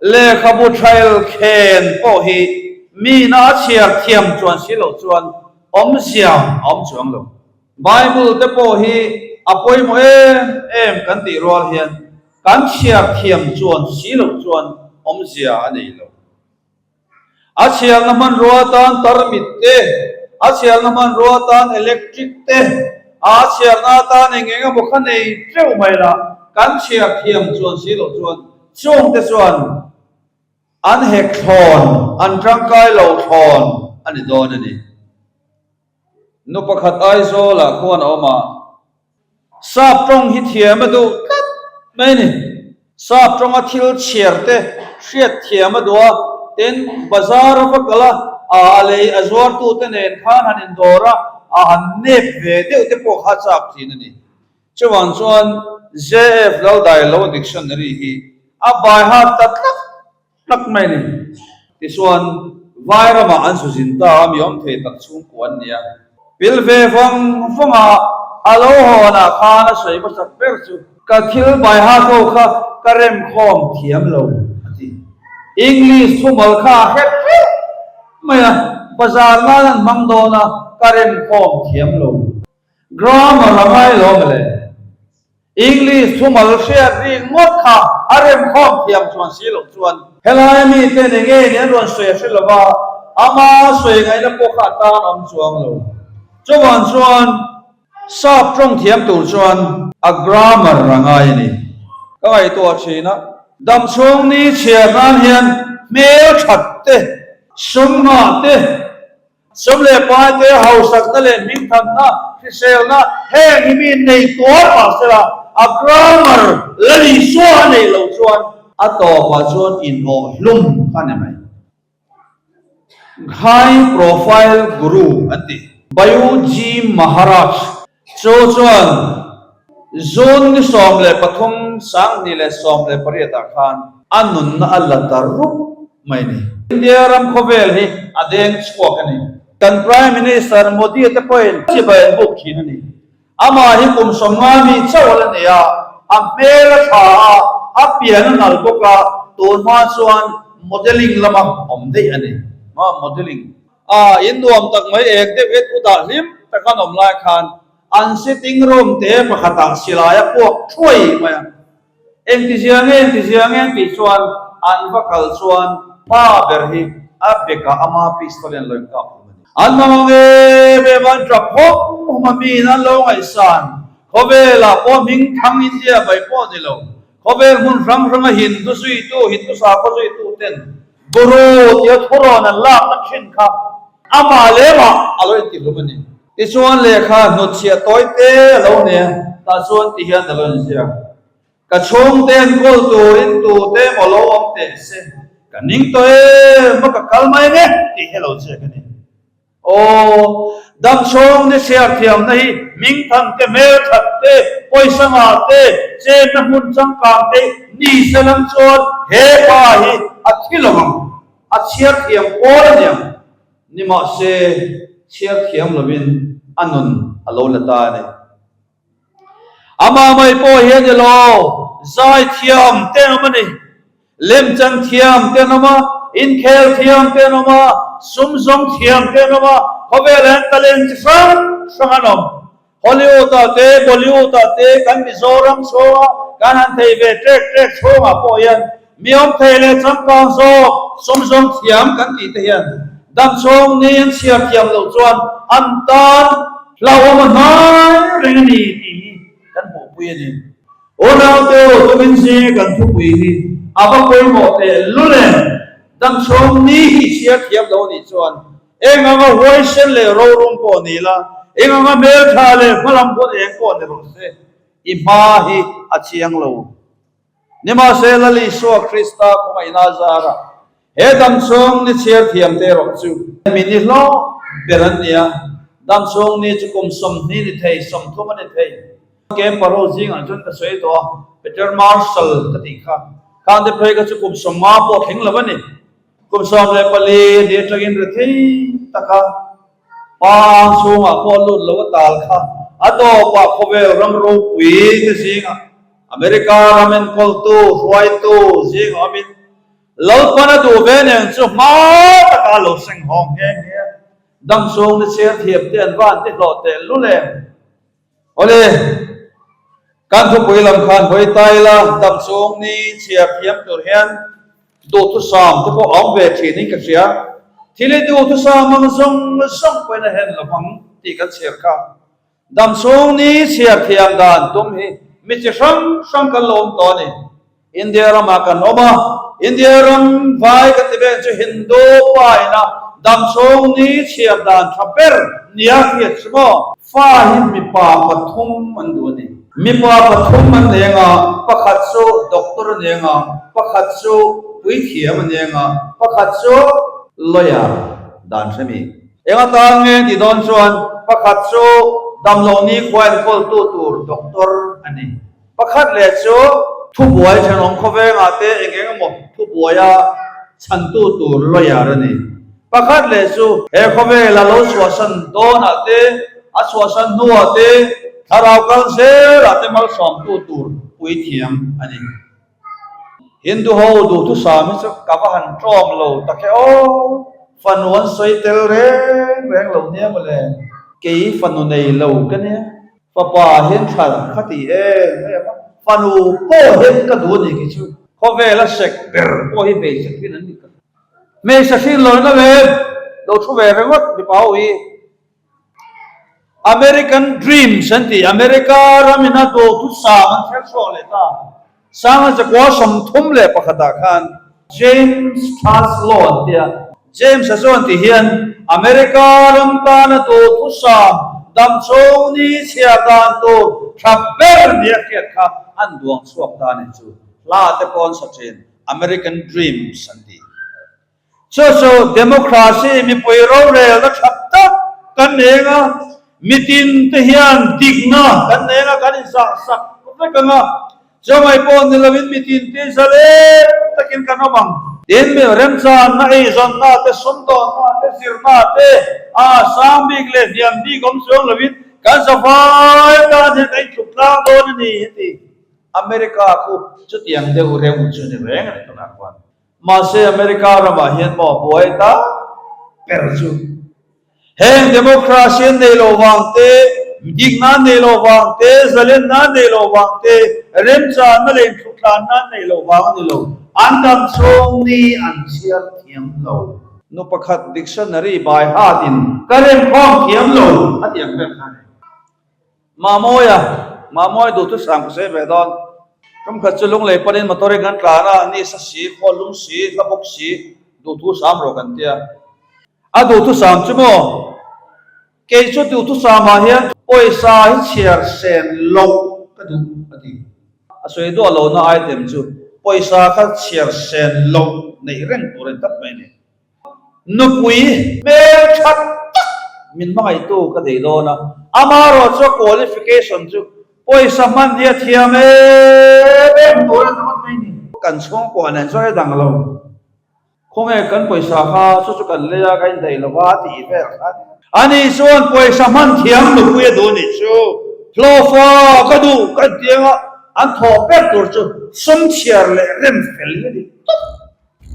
Lehkhabu thail khen pawh hi mina a chhiar thiam chuan si loh chuan awmzia a awm chuang lo. Bible te pawh hi a pawimawh em em kan tih rual hian kan chhiar thiam chuan si loh chuan awmzia a nei lo. A chhiarna hmanrua atan tarmit te, a chhiarna hmanrua atan electric te, a chhiarna atan eng eng emaw kha nei teuh mai la, kan chhiar thiam chuan si loh chuan chungte chuan an hek thlawn, an tangkai lo thlawn a ni dawn a ni. Nu pakhat Aizawlah khuan a awm a, Sap tawng hi thiam a duh tlat mai a ni. Sap tawnga thil chhiar te hriat thiam a duh a, tin bazar a va kal a, a lei a zuartute nen khan han indawr a, a han nep ve deuh te pawh kha a chak thin a ni. Chuvang chuan JF Laldailo Dictionary hi a bai hat ta tlat Tak mai ni. Tichuan, vai ramah an zu zin ta a, mi awm thei tak chhungkua an ni a. Pil ve vang vang a, a lo hawnah khan a sawi hmasak ber chu, Ka thil baiha ho kha ka remkhawm thiam lo, a ti. English thumal kha a hret hreuh mai a, bazar nan an hmang dawn a, ka remkhawm thiam lo. Grammar a ngai lo mawle. English thumal hriat ri ngawt kha a remkhawm thiam chuan si loh chuan helai mite ni nge ni an rawn sawi a hre lova, ama sawi ngaihna pawh kha a tan awm chuang lo. Chuvang chuan sap tawng thiam tur chuan a grammar a ngai a ni. Ka ngaihtuah thin a, damchhung ni chhiar nan hian hmel that te, sum nghah te, Sum leh paite hausakna leh hmingthanna, hriselna heng hi mi nei tuar mah sela, a grammar la Isua a neih loh chuan a tawpah chuan inawh hlum kha ni mai. High profile guru an ti. Bayuji Maharaj chu chuan June ni 13 2018 ah khan a nunna a la ta rup mai ni. India ram khawvel hi a deng chhuak a ni. Kan Prime Minister Modi te pawhin chibai an buk thin a ni. Amah hi kum 50 mi chauh a la nei a, a hmel a tha a, a pian a nal bawk a, tun hma chuan modelling lama awm daih a ni. Modelling. A in nuam tak mai ek deuh et utah hlim tak an awm lai khan an sitting room te pakhatah silai a puak thuai mai a. Engtizia nge engtizia nge tih chuan an va kal chuan pa ber hi a bekah ama pistol in a lo inkap hlum a ni. An hmang em em a, an tap hawm hawm a, miin an lo ngaihsan. Khawvelah pawh hming thang India mai pawh ni lo, khawvel hmun hrang hranga Hindu zuitu, Hindu sakhaw zuitu ten Guru tia thurawn an lakna thin kha amah leh mah a lo intihlum a ni. Tichuan lehkha hnutchhiah tawi te a lo nei a, tah chuan ti hian a lo inziak. Ka chhungte enkawl turin tute emaw lo awm teh se, ka ning tawh em a ka kal mai nge tih hi a lo ziak a ni. Aw, damchhawng ni chhiar thiamna hi hmingthan te, hmelthat te, pawisa ngah te, chenna hmun changkang te ni se lam chuan he pa hi a thi lo ang, a chhiar thiam pawl a niang. Nimahse, chhiar thiam lovin a nun a lo la ta a ni. Amah mai pawh hi a ni lo, zai thiam te an awm a ni, lemchan thiam te an awm a, inkhel thiam te an awm a, sum zawng thiam te an awm a, khawvelah hian talent chi hrang hrang an awm. Hollywood-ah te, Bollywood-ah te, kan Mizoram chhunga kan han thei ve ṭek ṭek chhungah pawh hian mi awm thei leh changkang zawk, sum zawng thiam kan tih te hian damchhung ni an chhiar thiam loh chuan an tan Hlauhawm a hnai reng a ni tih hi kan hmuhpui a ni. Unaute u, tumin zing kan thupui hi a va pawimawh teh lul em? Damchhawng ni hi chhiar thiam lo nih chuan eng anga huaisen leh rorum pawh ni la, eng anga hmeltha leh hmalam pawn eng pawh ni rawh se, i hma hi a chiang lo. Nimahse, Lal Isua Krista khawngaihna zarah he damchhung ni chhiar thiam te erawh chu mi ni hlawh ber an ni a, damchhung ni chu kum 20 ni thei, 30 a ni thei. Camper ho zingah chuan ka sawi tawh a, Peter Marshall ka tih kha, khangte phei kha chu kum 50 pawh thleng lo a ni. Kum 14 ni atangin rethei taka pa chhungah pawh lut lo a tal kha a tawpah khawvel ram ropui te zingah America ram enkawltu, hruaitu zingah awmin. Lalpan a duh ve nen chu hma taka lo seng hawng nghe nghe a. Damchhung ni chhiar thiam te an van ti hlawh teh lul em? Awle, kan thupui lam khan hawi ta ila, damchhung ni chhiar thiam tur hian duhthusam te pawh a awm ve thin in ka hria. Thil hi duhthusam ang zawng zawng pawhin a hen lo vang tih kan chhiar kha. Damchhung ni chhiar thiam dan tum hi mi chi hrang hrang kan lo awm tawh a ni. India ramah kan awm a, India ram vai kan ti vel chu Hindu pa ina damchhung ni chhiar dan tha ber nia hriat chu maw? Fa hi mipa pathum an duh a ni. Mipa pathum an nei anga, pakhat chu doctor a ni anga, pakhat chu puithiam a ni anga, pakhat chu lawyer dan hre mi. Eng atan nge tih dawn chuan pakhat chu damloh nikhua enkawltu tur doctor a ni. Pakhat leh chu thubuai thenawm khawvengah te eng eng emaw thubuaia chhantu tur lawyer a ni. Pakhat leh chu he khawvela lo chhuahsan dawnah te, a chhuahsan hnuah te, thlarau kal zelah te malsawmtu tur puithiam a ni. Hindu ho duhthusam hi chu ka va han tlawm lo tak e aw, fanu an sawi tel reng reng lo nia mawle, kei fanu nei lo ka nia. Fapa hian thla kha ti em em a, fanu pawh hian ka duh a ni khi chu. Khawvel a sek ber pawh hi hmeichhe hrin an ni ta. Hmeichhe hrin lo in a lem lo thu ve ringawt mipa ho hi. American Dreams an ti, America ram in a duhthusam an thler chhuak leh ta. Sanga zakua 31 ah khan James Charles Law an tia. James-a chuan ti hian America ram tana duhthusam damchhung ni chhia dan tur tha ber nia hriat kha an duang chhuak ta ni chu hla te pawh an sa thin, American Dreams an ti. Chu chu democracy mipui rorelna tha tak kan eng a, mitin te hian dikna kan eng a, kan inzah sak vek ang a, chumai pawh ni lovin mitin te zalen takin kan awm ang. Tin, mi remchanna, eizawnna te, sumdawnna te, zirna te, a sang bik leh hniam bik awm chuang lovin kan zavai tan hian kan intluk tlang dawn a ni, heti America khu chutiang deuh reuh chu ni reng a ni tunah khuan. Mahse America ramah hian maw buai tak ber chu heng democracy an nei loh vang te, dikna an nei loh vang te, zalenna an nei loh vang te, remchanna leh inthlutlanna an neih loh vang a ni lo. An dam chhung ni an chhiar thiam lo. Nu pakhat dictionary by heart in ka remkhawm thiam lo a ti ang vel kha a ni. Mamawia, Mamawi duhthusam ka sawi ve dawn. Tum khat chu lunglei panin motor in kan tlan a, ni sa si, khawl lum si, hla bawk si, duhthusam rawh kan tia. A duhthusam chu maw? Kei chu duhthusam ah hian pawisa hi chhiar sen loh ka duh a ti. A sawi duah lohna item chu pawisa kha chhiar sen loh neih reng tur a ni tak mai a ni. Nupui hmel tha tak min hmangaihtu ka nei dawn a, amaherawh chu a qualification chu pawisa hman hi a thiam em em tur a ni ringawt mai ni. Kan chhungkua nen chuan i dang lo, khawnge kan pawisa kha chu chu kan lei a, ka indaih lo va tih vel kha a ni. Ani chuan pawisa hman thiam nupui a duh nih chu hlawhfa ka duh kan ti anga an thawh ber tur chu sum chhiar leh rem fel hi a ni tawp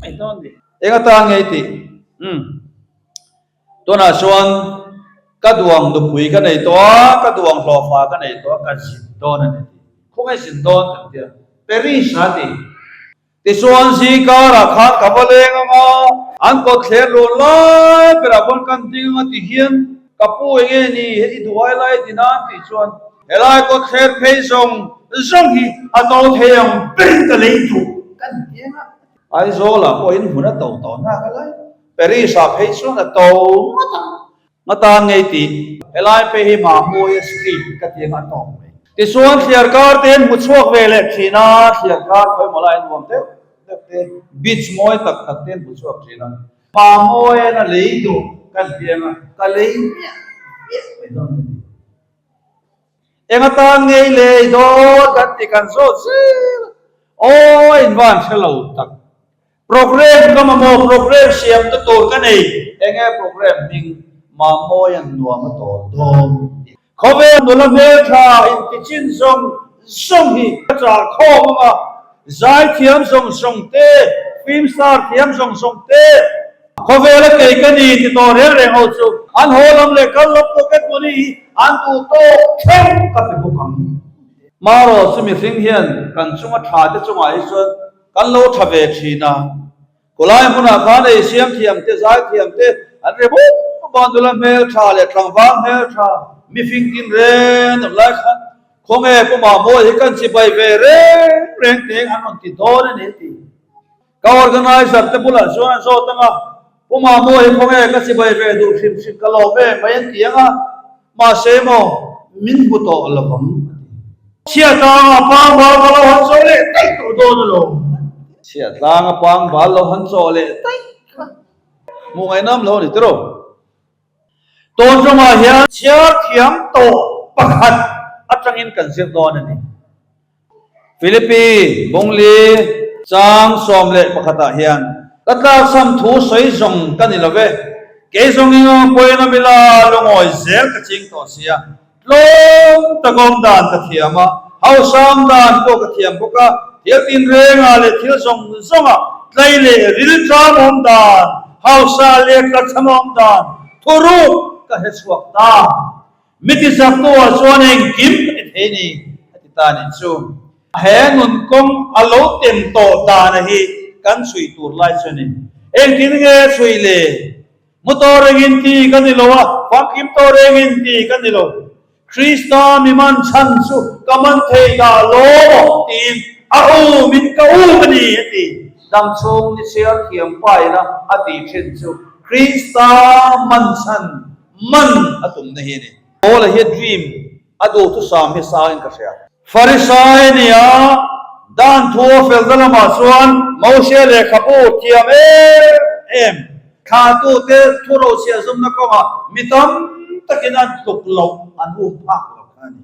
mai dawn a ni. Eng atan nge i tih? Umm. Tunah chuan ka duang nupui ka nei tawh a, ka duang hlawhfa ka nei tawh a, ka zin dawn a ni tih. Khawnge zin dawn kan tia? Paris a ti. Tichuan zingkarah khan ka va leng ang a, an kawt thler lun lai berah khawn kan ding ang a ti hian ka pu eng nge ni heti duai lai ti nan tih chuan helai kawt thler phei zawng zawng hi a to thei ang berin ka lei duh kan ti ang a. Aizawlah pawhin hmun a to tawh nak a lai. Paris-ah phei chuan a to ngawt ang. Ngatan ngei tih helai phei hi Mahmuia Street ka ti anga a tawk mai. Tichuan thliarkar te an hmu chhuak ve leh thin a, thliarkar khawimaw lai nuam deuh deuh te, beach mawi tak tak te an hmu chhuak thin a. Mahmuia'n a lei duh kan ti anga ka lei miah miah mai dawn a ni tih. Eng atan ngei lei dawn kan ti kan zawt zel a, aw a invan hre lo tak. Program ka mamawh, program siam te tur ka nei, enge program hming Mamawia nuam a tawl dawn tih. Khawvel nula hmeltha intichin zawng zawng hi ka chah khawm ang a, zaithiam zawng zawng te. Film star thiam zawng zawng te, khawvela kei ka ni ti tawh reng reng ho chu an haw lam leh kal lam pocket money hi an duh tawk theuh ka ti bawk ang. Marawh chu mihring hian kan chunga tha te chungah hi chuan kan lo tha ve thin a. Khawlai hmunah khan ei siam thiam te, zai thiam te an ri bawk bawk a, nula hmel tha leh tlangval hmel tha, mifing tin reng awm lai khan khawnge Pu Mahmuai hi kan chibai ve reng reng teng an rawn ti dawn a ni a ti. Ka organizer te bulah chuan an zawt ang a, Pu Mahmuai hi khawnge ka chibai ve duh hrim hrim ka lawm em mai an ti ang a, mahse maw min hmu tawh lo vang a ti. Chhiatlanga pangbal ka lo han chaw leh daih tawh dawn alawm. Chhiatlanga pangbal lo han chaw leh daih kha hmuh ngaihnam lo a ni tiraw? Tawn ṭawngah hian chhiar thiam tawh pakhat aṭangin kan zir dawn a ni. Philippi Bungli chang 11 ah hian, Ka tlaksam thu sawi zawng ka ni lo ve, kei zawng eng ang pawhin awm ila lungawi zel ka ching tawh sia, tlawm tak awm dan ka thiam a, hausam dan pawh ka thiam bawk a, thil tinrengah leh thil zawng zawngah tlai leh rilṭam awm dan, hausa leh tlachham awm dan thuruk ka hre chhuak ta. Mi ti chaktu-ah chuan engkim ka ti thei ni, a ti ta nih chu. He nun kawng a lo tem tawh dana hi kan chhui tur lai chu a ni. Engtin nge a chhui le? Mu tawh rengin ti ka ni lo a, famkim tawh rengin ti ka ni lo. Krista mi man chhan chu ka man thei dah lo tiin a umin ka um a ni, a ti. Damchhung ni chhiar thiam paina a tih thin chu Krista man chhan Man a tumna hi a ni. Paula hi dream a duhthusam hi sangin ka hria. Farisai a ni a, dan thu a felna lamah chuan Moshe lehkhabu thiam em em thlahtute thu rochhiah zumna kawngah mi tam takin an tluk loh an um phak lo kha a ni.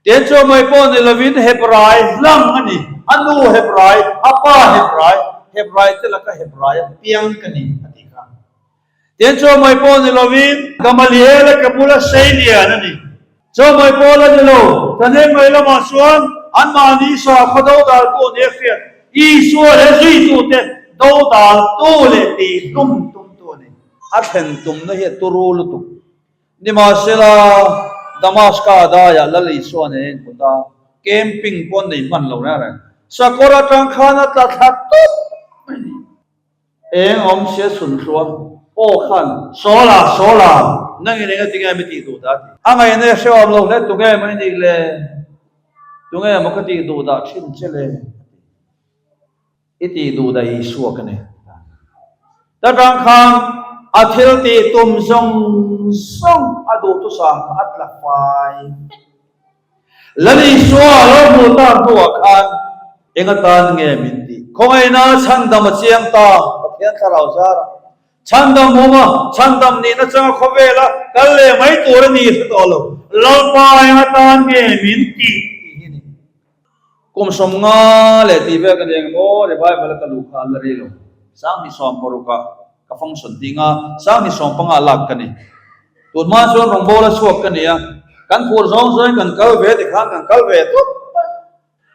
Tian chu mai pawh ni lovin Hebrai hlang a ni, a nu Hebrai, a pa Hebrai, Hebrai te laka Hebrai a piang ka ni a tih kha. Tin, chaw mai pawh ni lovin Gamaliel a ke bula sei lian a ni. Chaw mai pawh la ni lo, Thahnem mai lamah chuan anmahni sakhaw dodaltu nia hriat Isua leh zuitute dodaltu leh tihhlum tumtu a ni. A thlen tumna hi a turu lutuk. Nimahsela, Damaska daiah Lal Isua nen a inhmu ta, camping pawh an nei hman lo reng reng. Sakawr atang khan a tla thla tawp mai a ni. Eng awm sia chhun hluam aw khan. Sawla, Sawla, nangin eng ati nge mi tih duh dah ti. A ngaihna i hrehawm lo hle tunge maw i nih le? Tunge maw ka tih duh dah thin che le? A ti. I tih duh dah Isua ka ni. Ta tang khan a thil tih tum zawng zawng a duhthusam kha a tla fai vek. Lal Isua lo hmuh tak hnuah khan eng atan nge min tih? Khawngaihna chhandam a chiang ta, Pathian thlarau zara chhandam awm a, chhandam nihna changa khawvela kal leh mai tur a ni hre tawh lo. Lalpa eng atan nge min tih tih hi a ni. Kum 50 leh tih vel ka ni eng emaw revival a ka luh kha an la rei lo. 2016 ah ka function tih nga 2015 ah lak ka ni. Tun hma chuan rawngbawla chhuak ka ni a, kan phur zawng zawngin kan kal ve tikhan kan kal ve tawp mai.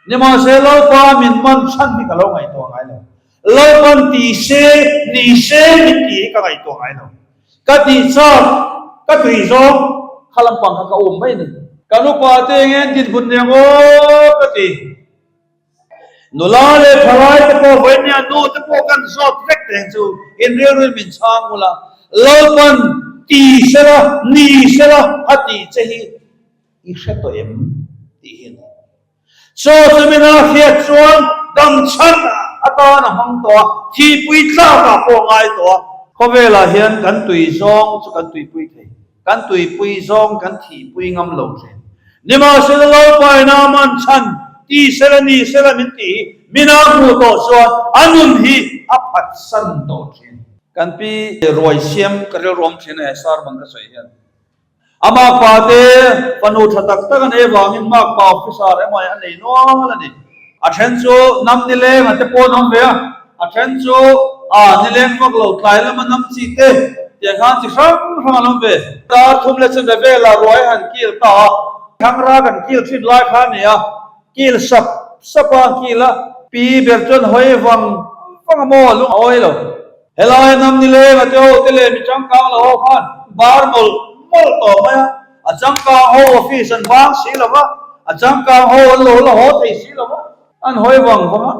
Nimahse Lalpa min man chhan hi ka lo ngaihtuah ngai lo. Lalpan ti se, ni se min tih hi ka ngaihtuah ngai lo. Ka tih chak, ka tui zawng kha lampang kha ka um mai a ni. Kan upa te eng dinhmun nia ngaw ka ti. Nula leh thalai te pawh vawinia nu te pawh kan zawt vek teng chu in rilruin min chhang ula, Lalpan ti sela, ni sela a tih che hi i hre tawh em tih hi a ni. Chaw chu mina hriat chuan dam chhan atan a hmang tawh a, thihpui tlakah pawh a ngai tawh a. Khawvelah hian kan tui zawng chu kan tuipui thei. Kan tuipui zawng kan thihpui ngam lo thin. Nimahsela Lalpaina man chhan ti sela ni sela min tih hi mina hmuh tawh chuan a nun hi a phatsan tawh thin. Kan pi ruai siam ka rilruam thin e sermon ka sawi hian. A makpa te fanu tha tak tak a nei avangin makpa officer emaw a nei nual a ni. A then chu nam nileng a te pawh an awm ve a, a then chu a nileng vak lo tlai lama nam chi te tiang khan chi hrang hrang an awm ve. Dar thum leh chenve velah ruai han kil ta a, thlangra kan kil thin lai kha a ni a, kil sap sap a an kil a, pi ber chuan hawi vang vang a maw lung a awi lo. Helai hnam ni leng a te ho te leh mi changkang lo ho khan bar mawlh mawlh tawh mai a, a changkang ho office an vang si lo va, a changkang ho an lo la haw thei si lo va, an hawi vang vang a,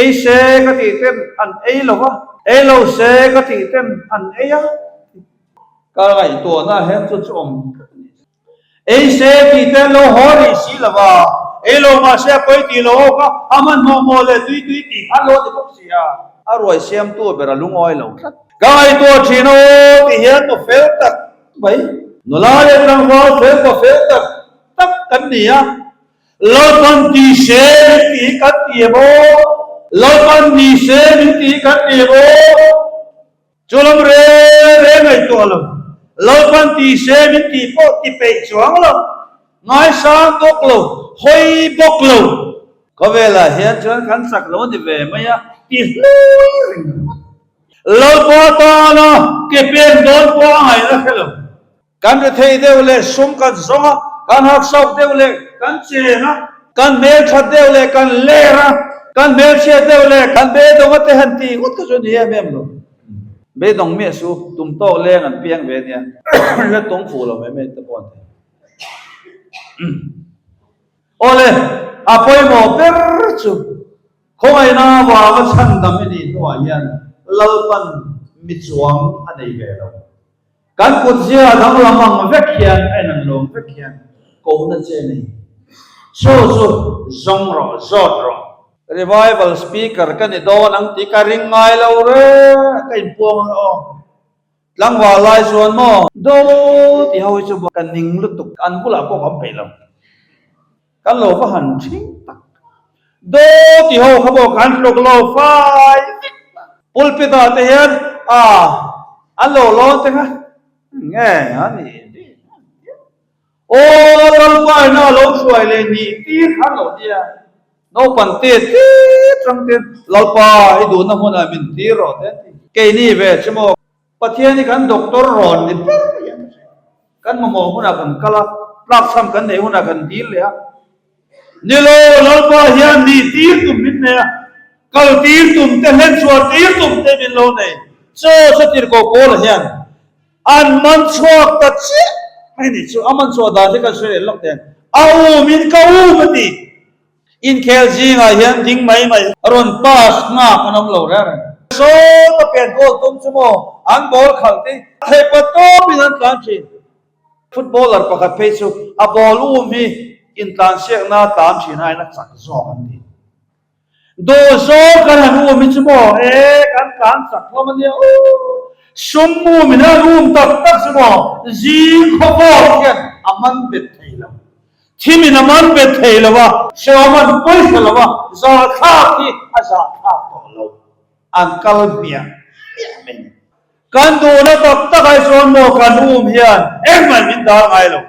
ei se ka tih ten an ei lo va, ei lo se ka tih ten an ei a, ka ngaihtuahna hian chu chu awm tlat a ni. Ei se tih te an lo haw rih si lo va, ei lo mahse a pawi tih lo ho kha a hmanhmawh maw leh tui tui tih kha an lo ti bawk si a. A ruai siamtu ber a lungawi lo tlat. Ka ngaihtuah thin aw ti hian nu fel tak mai. Nula leh tlangval fel pa fel tak tak kan ni a, Lalpan ti se min ti hi kan ti em aw? Lalpan ni se min ti hi kan ti em aw? Chu lam reng reng ngaihtuah lo, Lalpan ti se min tih pawh ti peih chuang lo, ngaisang bawk lo, hawi bawk lo. Khawvelah hian chuan kan chak lo a ni ve mai a, ti hlui reng ringawt. Lalpa tana ke pen dawn pawh a ngaihna hre lo. Kan rethei deuh leh sum kan zawng a, kan haksauh deuh leh kan chen a, kan hmelthat deuh leh kan ler a, kan hmelchhiat deuh leh kan beidawng a te han ti ngawt kha chu a ni em em lo. Beidawng miah su, tum tawk leng an piang ve nia, la tum fuh lo mai mai te pawh an ti. Awle, a pawimawh ber chu khawngaihna avanga chhandam i nih hnuah hian Lalpan mi chuang a nei ve lo. Kan kutzia danglam ang vek hian a inang lo ang vek hian kohna che nei. Chu chu zawng rawh, zawt rawh. Revival speaker ka ni dawn ang tih ka ring ngai lo reng a, ka inpuang ang aw. Tlangval lai chuan maw? Do ti ho hi chu ka ning lutuk, an bulah pawh ka awm peih lo. Kan lo va han ṭhing tak. Do ti ho kha pawh kan tluk lo fai vek a. Pulpit ah te hian a an lo lawn te kha nge a ni Aw Lalpa ina a lo hruai leh nih tir kha an lo nia. Naupang te tir tang ten Lalpa i duhna hmunah min tir rawh te an ti. Keini ve chu maw Pathian hi kan doctor rawn ni ber mai a ni. Kan mamawh hunah kan kal a, tlakchham kan neih hunah kan dil leh a. Ni lo, Lalpa hian ni tir tum min nei a, kal tir tum te, hlen chhuah tir tum te min lo nei. Chaw chu tirhkoh Paula hian an man chhuak ta chiah mai ni chu. A man chhuah dan hi kan sawi leh lawk teh ang. A um in ka um a ti. Inkhel zingah hian ding mai mai rawn pass nghak an awm lo reng reng. Sawn a pen goal tum chu maw an ball khalh te theihpa tawpin an tlan thin. Footballer pakhat phei chu a ball um hi intlansiakna tlan thin aiin a chak zawk an ti. Dawh zawng kan han um hi chu maw e kan tlan chak hlawm a nia aw. Sum um in an um tak tak chu maw zing khawvawt hian a man bet thei lo. Thimin a man bet thei lo a, hrehawm an pawisa lo a, zahthlak hi a zahthlak tawh lo. An kal hmiah hmiah mai ni. Kan duhna tak tak ai chuan maw kan um hian engmah min dal ngai lo.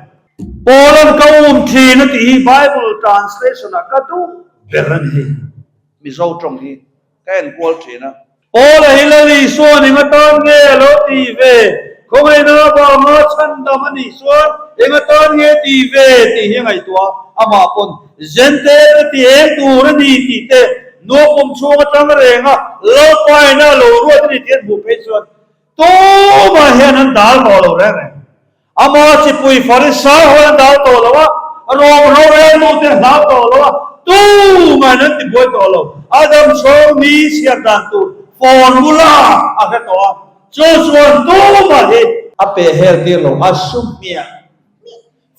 Paula'n ka um thin a tih hi Bible translation ah ka duh ber a ni hei. Mizo tawng hi ka enkual thin a. Paula hi Lal Isuan eng atan nge a lo ti ve? Khawngaihna avanga chhandam a nih chuan eng atan nge ti ve tih hi a ngaihtuah a, amah pawn Zente te ti eng tur a ni tih te nuapum chhung atang reng a Lalpaina a lo ruat a ni tih an hmuh phei chuan tumah hian an dal tawh lo reng reng. Ama chipui Farisai ho an dal tawh lo a, Rom roreltute an hlau tawh lo a, tumahin an tibuai tawh lo. A dam chhawng mi chhiar dan tur formula a hre tawh a, chu chuan tumah hi a pe hel tir lo, a su hmiah hmiah.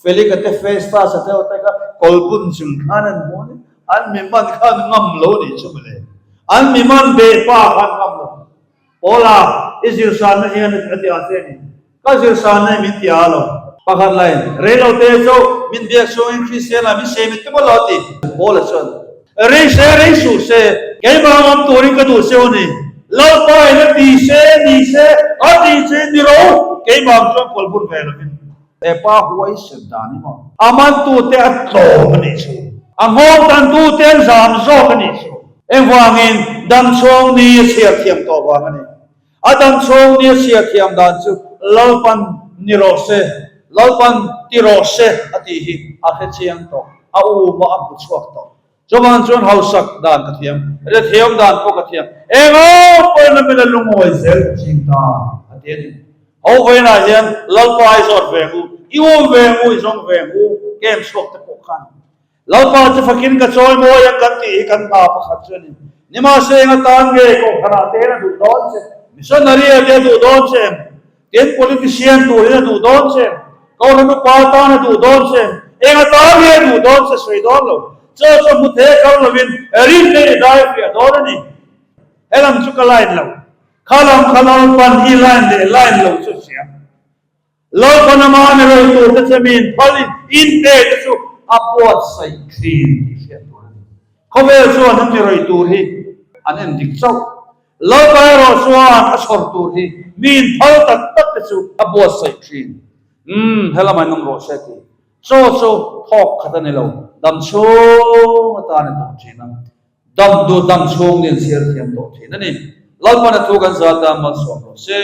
Felika te Festus a te ho te kha kawlbun chung khan an hmu a ni, an mi man khan ngam lo nih chu mawle, an mi man beh pa khan ngam lo. Paula, i zirsanna hian a ti a che ni. Ka zirsanna hi min ti a lo. Pakhat lain, Rei lo te chu min biak chungin Kristian ah min sei mit tum a lo a ti. Paula chuan, Rei se, rei suh se, keimah awm turin ka duh cheu a ni. Lalpa in a ti se, ni se, a ti che ni ro, keimah ang chuan kawl bur ve lovin. He pa huaisen dan hi maw? A mantute a tlawm a nih chu. A nghawng tantute an zam zawk a nih chu. Engvangin damchhawng ni a chhiar thiam tawh vang a ni. A damchhawng ni a chhiar thiam dan chu Lalpan ni rawh se, Lalpan ti rawh se a tih hi a hre chiang tawh, a um a a hmu chhuak tawh. Chuvang chuan hausak dan ka thiam, rethiam dan pawh ka thiam, engah pawhin a mila lungawi zel ka ching ta, a ti a ni. Ho vawiinah hian Lalpa i zawt ve ang u, i um ve ang u, i zawng ve ang u, kem chhuak te pawh khan Lalpa chu fakin ka chawi mawi ang kan tih hi kan hna pakhat chu a ni. Nimahse eng atan nge kohhranah te hian a duh dawn che? Missionary ah te a duh dawn che em? Tin, politician tur hian a duh dawn che em? Kohhran upa atan a duh dawn che em? Eng atan nge a duh dawn che sawi dawn lo. Chaw chu hmu thei a kal lovin rinna i dai fiah dawn a ni. Helam chu ka line lo. Kha lam kha Lalpan i line leh line lo chu hria. Lalpan ama ni lo tur te che min phal in in pe te chu a buatsaih thin tih hriat tur a ni. Khawvel chuan an mi rawih tur hi an en dik chauh. Lalpa erawh chuan a chhawr tur hi mi in phal tak tak te chu a buatsaih thin. Umm, helamah in awm rawh se ti. Chaw chu thawk khat a ni lo, dam chhung atan a tawh thin a. Dam duh dam chhung nen chhiar thiam tawh thin a ni. Lalpan a thu kan zat a, malsawm rawh se.